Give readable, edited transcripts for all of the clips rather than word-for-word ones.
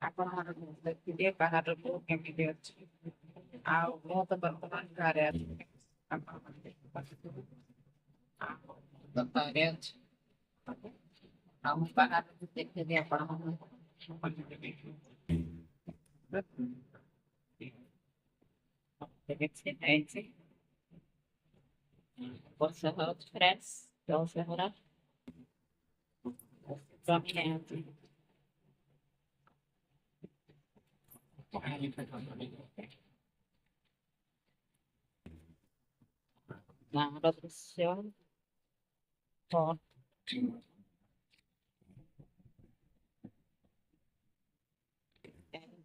ଆପଣମାନଙ୍କୁ ଦେଖିଦିଏ ବାହାରକୁ କେମିତି ଅଛି। ଆଉ ମୁଁ ତ ବର୍ତ୍ତମାନ ଘରେ ଅଛି, ଆପଣମାନେ ଦେଖିପାରୁଥିବେ। ଆଉ ତ ଘରେ ଅଛି, ଆଉ ମୁଁ ବାହାରକୁ ଦେଖିଦିଏ ଆପଣମାନଙ୍କୁ। କିଛି ହେଇଛି, ବର୍ଷା ହଉଛି ଫ୍ରେଣ୍ଡସ୍, ଦଶହରା ଗାଁର ଦୃଶ୍ୟ।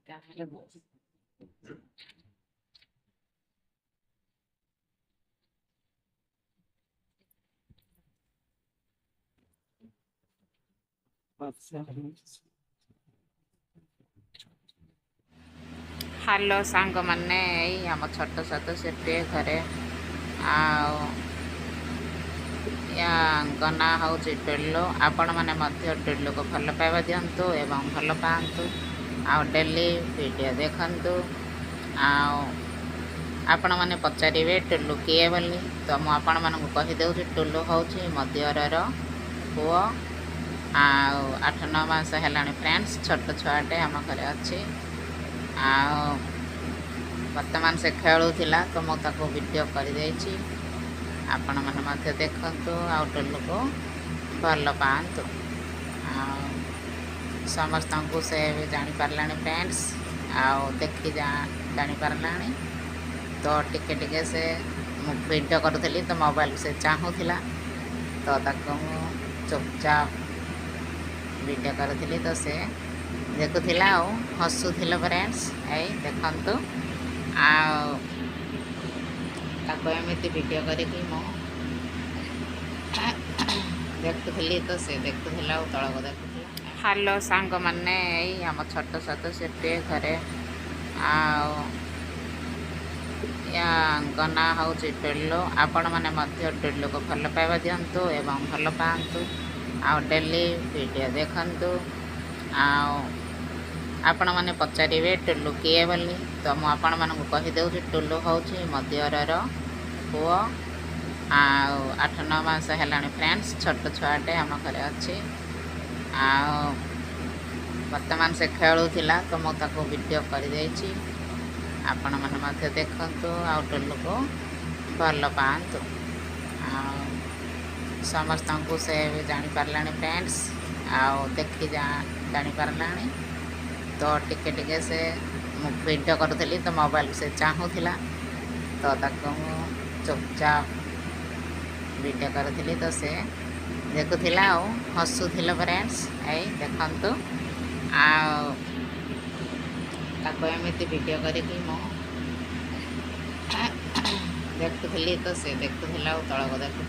ଗାଁରେ ବର୍ଷା ହଉଛି। ହ୍ୟାଲୋ ସାଙ୍ଗମାନେ, ଏଇ ଆମ ଛୋଟ ସଦସ୍ୟଟିଏ ଘରେ। ଆଉ ୟାଙ୍କ ନାଁ ହେଉଛି ଟୁଲୁ। ଆପଣମାନେ ମଧ୍ୟ ଟୁଲୁକୁ ଭଲ ପାଇବା ଦିଅନ୍ତୁ ଏବଂ ଭଲ ପାଆନ୍ତୁ, ଆଉ ଡେଲି ଭିଡ଼ିଓ ଦେଖନ୍ତୁ। ଆଉ ଆପଣମାନେ ପଚାରିବେ ଟୁଲୁ କିଏ ବୋଲି, ତ ମୁଁ ଆପଣମାନଙ୍କୁ କହିଦେଉଛି, ଟୁଲୁ ହେଉଛି ମୋ ଦିଅରର ପୁଅ। ଆଉ 8-9 ମାସ ହେଲାଣି ଫ୍ରେଣ୍ଡସ୍, ଛୋଟ ଛୁଆଟେ ଆମ ଘରେ ଅଛି। ଆଉ ବର୍ତ୍ତମାନ ସେ ଖେଳୁଥିଲା, ତ ମୁଁ ତାକୁ ଭିଡ଼ିଓ କରିଦେଇଛି। ଆପଣମାନେ ମଧ୍ୟ ଦେଖନ୍ତୁ ଆଉ ଟୁଲୁକୁ ଭଲ ପାଆନ୍ତୁ। ଆଉ ସମସ୍ତଙ୍କୁ ସେ ଜାଣିପାରିଲାଣି ଫ୍ରେଣ୍ଡସ୍, ଆଉ ଦେଖି ଜାଣିପାରିଲାଣି। ତ ଟିକେ ଟିକେ ସେ, ମୁଁ ଭିଡ଼ିଓ କରୁଥିଲି ତ ମୋବାଇଲ ସେ ଚାହୁଁଥିଲା, ତ ତାକୁ ମୁଁ ଚୁପଚାପ ଭିଡ଼ିଓ କରୁଥିଲି, ତ ସେ ଦେଖୁଥିଲା ଆଉ ହସୁଥିଲା ଫ୍ରେଣ୍ଡସ୍। ଏଇ ଦେଖନ୍ତୁ, ଆଉ ତାକୁ ଏମିତି ଭିଡ଼ିଓ କରିକି ମୁଁ ଦେଖୁଥିଲି, ତ ସେ ଦେଖୁଥିଲା ଆଉ ତଳକୁ ଦେଖୁଥିଲା। ହ୍ୟାଲୋ ସାଙ୍ଗମାନେ, ଏଇ ଆମ ଛୋଟ ସଦସ୍ୟଟିଏ ଘରେ। ଆଉ ୟାଙ୍କ ନାଁ ହେଉଛି ଟୁଲୁ। ଆପଣମାନେ ମଧ୍ୟ ଟୁଲୁକୁ ଭଲ ପାଇବା ଦିଅନ୍ତୁ ଏବଂ ଭଲ ପାଆନ୍ତୁ, ଆଉ ଡେଲି ଭିଡ଼ିଓ ଦେଖନ୍ତୁ। ଆଉ ଆପଣମାନେ ପଚାରିବେ ଟୁଲୁ କିଏ ବୋଲି, ତ ମୁଁ ଆପଣମାନଙ୍କୁ କହିଦେଉଛି, ଟୁଲୁ ହେଉଛି ମୋ ଦିଅରର ପୁଅ। ଆଉ 8-9 ମାସ ହେଲାଣି ଫ୍ରେଣ୍ଡସ୍, ଛୋଟ ଛୁଆଟେ ଆମ ଘରେ ଅଛି। ଆଉ ବର୍ତ୍ତମାନ ସେ ଖେଳୁଥିଲା, ତ ମୁଁ ତାକୁ ଭିଡ଼ିଓ କରିଦେଇଛି। ଆପଣମାନେ ମଧ୍ୟ ଦେଖନ୍ତୁ ଆଉ ଟୁଲୁକୁ ଭଲ ପାଆନ୍ତୁ। ଆଉ ସମସ୍ତଙ୍କୁ ସେ ଜାଣିପାରିଲାଣି ଫ୍ରେଣ୍ଡସ୍, ଆଉ ଦେଖି ଜାଣିପାରିଲାଣି। ତ ଟିକେ ଟିକେ ସେ, ମୁଁ ଭିଡ଼ିଓ କରୁଥିଲି ତ ମୋବାଇଲ ସେ ଚାହୁଁଥିଲା, ତ ତାକୁ ମୁଁ ଚୁପଚାପ ଭିଡ଼ିଓ କରୁଥିଲି, ତ ସେ ଦେଖୁଥିଲା ଆଉ ହସୁଥିଲା ଫ୍ରେଣ୍ଡସ୍। ଏଇ ଦେଖନ୍ତୁ, ଆଉ ତାକୁ ଏମିତି ଭିଡ଼ିଓ କରିକି ମୁଁ ଦେଖୁଥିଲି, ତ ସେ ଦେଖୁଥିଲା ଆଉ ତଳକୁ ଦେଖୁଥିଲା।